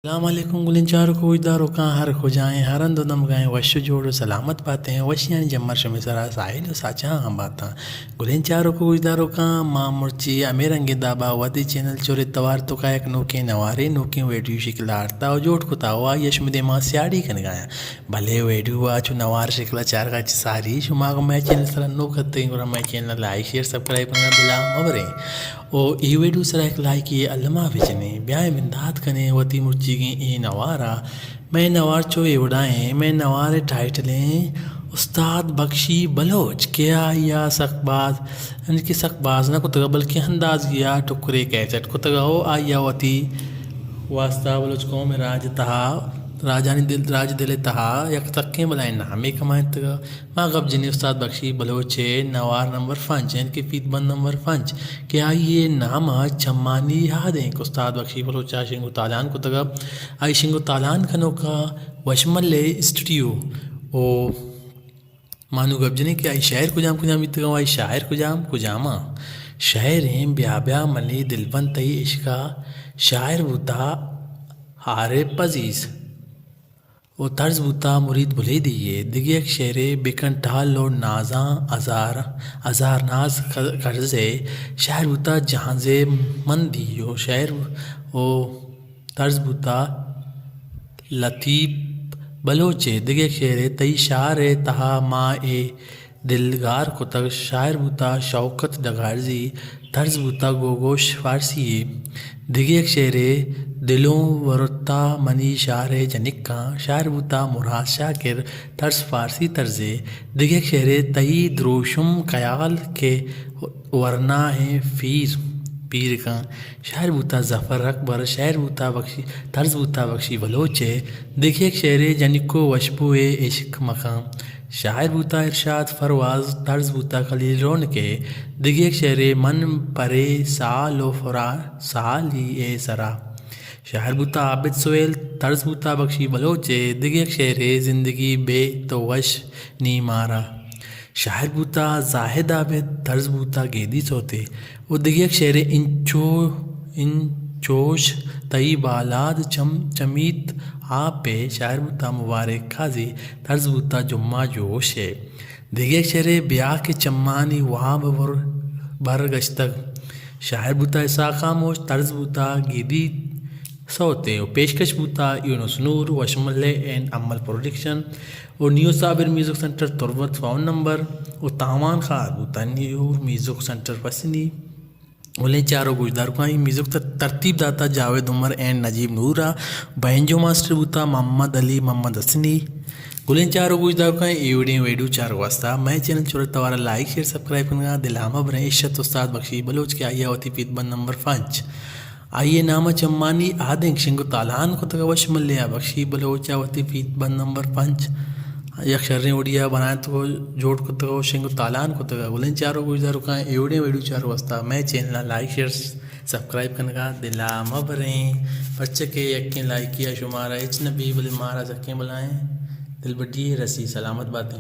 السلام علیکم گلیں چاروک و گوشداروکاں، ہر کجائیں، ہر ہند و دمگائیں، وش و جوڑ و سلامت باتیں، وشیانی جمر شمے سرا ساحل و ساچاں ہم باتاں۔ گلیں چاروک و گوشداروکاں، ما مرچی ہمے رنگیں دابا وتی چینل چورے توار توکا یک نوکیں نوارے نوکیں ویڈیو شکلا آرتا و جوڑ کتا و آئی شمے دیما سیاڑی کنگایاں۔ بلے ویڈیو ءَ چو نوار شکل ءَ چارگ ءَ چہ ساری، شما اگاں مئے چینل ءِ سرا نوک اتگیں گڑا مئے چینل ءَ لائک، شیئر، سبسکرائب کنگ ءَ دل ءَ مہ بریں۔ او اے ویڈیو ءِ سرا یک لائکے الما بجنیں۔ بیائیں بندات کنیں وتی مرچیگیں اے نوار ءَ۔ مئے نوار چو اے وڑا ایں، مئے نوار ءِ ٹائٹل ایں استاد بخشی بلوچ کہ آئی ءَ سک باز، یعنی کہ سک باز نہ کتگ بلکہ اندازگی ءَ ٹکرے کیسٹ کتگ ءُ آئی ءَ وتی واستا بلوچ قوم ءِ راج ءِ تہا، راجانی دل، راج دل ءِ تہا یک سکیں بلاہیں نامے کمائینتگ۔ ما گپ جنیں استاد بخشی بلوچ ءِ نوار نمبر پنچ، یعنی کہ فیت بند نمبر پنچ، کہ آئی ءِ نام ءَ چمانی یاد ایں کہ استاد بخشی بلوچ ءَ شنگ ءُ تالان کتگ۔ آئی شنگ ءُ تالان کنوک ءَ وشمل ءِ اسٹوڈیو ءُ ما نوں گپ جنیں کہ آئی شاعر کجام کجام بیتگ ءُ آئی شاعر کجام کجام آں۔ شاعر ایں بیا بیا منی دلبند تئی عشق ءَ، شاعر بوتا عارف عزیز ءُ طرز بوتا مرید بلیدی ءِ۔ دگہ یک شعرے بکن ٹال ءُ نازاں ہزار، ہزار ناز ک-، کرز ءِ۔ شاعر بوتا جہانزیب مندی ءُ شاعر ءُ طرز بوتا لطیف بلوچ ءِ۔ دگہ یک شعرے تئی شعر ءِ تہا ما اے دل گار کتگ، شاعر بوتا شوکت ڈگارزی، طرز بوتا گوگوش فارسی ءِ۔ دگہ یک شعرے دلوں ورتا منی شعر ءِ جنکاں، شاعر بوتا مراد شاکر، طرز فارسی طرزے۔ دگہ یک شعرے تئی دروشم خیال کہ ورنا ایں پیر، پیر کن۔ شاعر بوتا ظفر اکبر، شاعر بوتا بخشی، طرز بوتا بخشی بلوچ ءِ۔ دگہ یک شعرے جنکو وشبو ءِ عشق مکن۔ شاعر بوتا ارشاد پرواز، طرز بوتا خلیل رونق ءِ۔ دگہ یک شعرے من پرے سال ءُ فرا-، سالی ءِ سرا۔ شاعر بوتا عابد سہیل، طرز بوتا بخشی بلوچ ءِ۔ دگہ یک شعرے زندگی بے تو وش نی مارا۔ شاعر بوتا زاہد عابد، طرز بوتا گیدی سوتے۔ ءُ دگہ یک شعرے انچو، انچوش تئی بالاد چم-، چمیت آپ ءِ۔ شاعر بوتا مبارک قاضی، طرز بوتا جمعہ جوش ءِ۔ دگہ یک شعرے بیا کہ چمانی واب بر، بر گشتگ۔ شاعر بوتا اسحاق خاموش، طرز بوتا گیدی سوتے ءُ پیشکش بوتا یونس نور، وشملے اینڈ امل پروڈکشن ءُ نیو صابر میوزک سینٹر تربت فون نمبر ءُ تاوان خار بوتا نیور میوزک سینٹر پسنی۔ گلیں چاروک و گوشداروکاں، اے میوزک ءِ ترتیب داتا جاوید عمر اینڈ نجیب نور ءَ، بینجو ماسٹر بوتا محمد علی محمد حسنی۔ گلیں چاروک و گوشداروکاں، اے وڑیں ویڈیو چارگ واستا مئے چینل چورے توار ءَ لائک، شیئر، سبسکرائب کنگا دل ءَ مہ بریں۔ عشت استاد بخشی بلوچ کہ آئی ءَ وتی فیت بند نمبر پنچ، آئی ءِ نام ءَ چمانی آدینک شنگ ءُ تالان کتگ ءُ وشملے ءَ بخشی بلوچ ءَ وتی فیت بند نمبر پنچ یک شریں وڑی ءَ بنائینتگ ءُ جوڑ کتگ ءُ شنگ ءُ تالان کتگ۔ گلیں چاروک و گوشداروکاں، اے وڑیں ویڈیو چارگ واستا مئے چینل ءَ لائک، شیئر، سبسکرائب کنگا دل ءَ مہ بریں، پرچا کہ یکیں لائکی ءَ شمارا ہچ نہ بی، بلے مارا سکیں بلاہیں دلبڈی یے رسی۔ سلامت باتیں۔